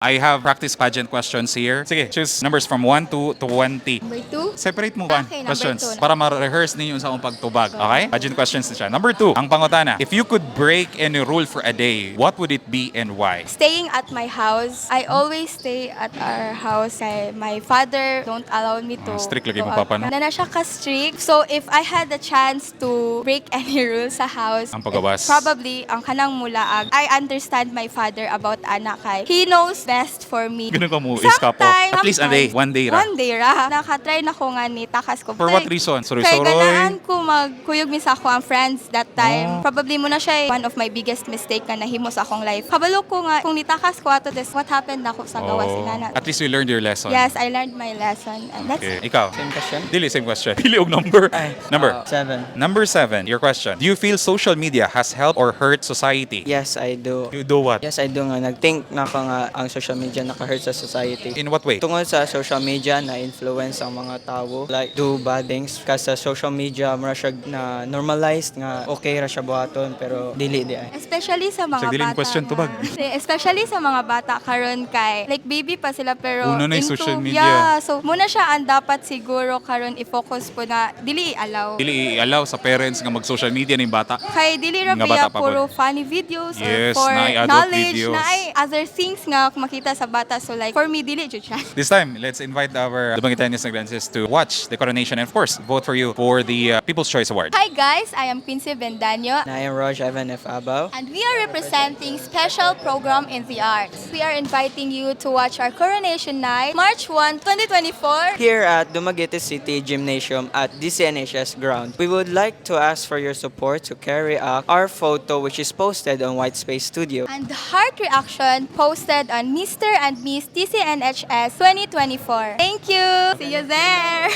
I have practice pageant questions here. Sige, choose numbers from 1 to 20. Number 2. Separate mo one Okay, number questions 2. Para ma-rehearse ninyo sa akong pagtubag. Okay? Pageant questions na siya. Number 2, ang pangutana. If you could break any rule for a day, what would it be and why? Staying at my house. I always stay at our house. Kay my father don't allow me to Ah, strict lagi go mo out. papa, no? Naa na siya ka-strict. So if I had the chance to break any rule sa house, Ang pagawas. Probably ang kanang mulaag. I understand my father about ana kay he knows best for me. Ganun ka mo, iskapo. Sometimes, At least a day. Sometimes. One day ra. One day ra. Naka-try na ko nga nitakas ko. For what reason? Kay Suroy-suroy? ganaan ko magkuyog mi sa ako ang friends that time. Oh. Probably mao na siya one of my biggest mistake nga nahimo sa akong life. Kabalo ko nga kung nitakas ko ato this, what happened nako sa gawas Oh. inana. At least you learned your lesson. Yes, I learned my lesson. And that's Okay. Ikaw? Same question? Dili, same question. Pili og number. Ay, Number. 7. Number 7, your question. Do you feel social media has helped or hurt society? Yes, I do. You do what? Yes, I do nga. Nag-think na ko nga ang social media naka-hurt sa society. In what way? Tungod sa social media na influence ang mga tao like do bad things kasi sa social media mura siya na normalized nga okay ra siya buhaton, pero dili diay. Especially sa mga Sa dili bata. Question nga- tubag. Especially sa mga bata karon kay like baby pa sila pero Una na yung into, social media. Yeah, so mao na siya ang dapat siguro karon i-focus po na dili i-allow. Dili i-allow sa parents nga mag-social media ning bata. Kay dili ra Nga biya bata pa puro pod. funny videos Yes, or for naay adult knowledge, videos. Naay other things nga makita sa bata. So like for me, dili jud siya. This time, let's invite our Dumagueteños Negrenses to watch the coronation and, of course, vote for you for the People's Choice Award. Hi guys, I am Quincy Bendanyo. And I am Raj Evan F. Abao. And we are representing special program in the arts. We are inviting you to watch our coronation night, March 1, 2024. Here at Dumaguete City Gymnasium at DCNHS ground, we would like to ask for your support to carry out our photo, which is posted on White Space Studio. And the heart reaction posted on Mr. and Miss TCNHS 2024. Thank you. See you there.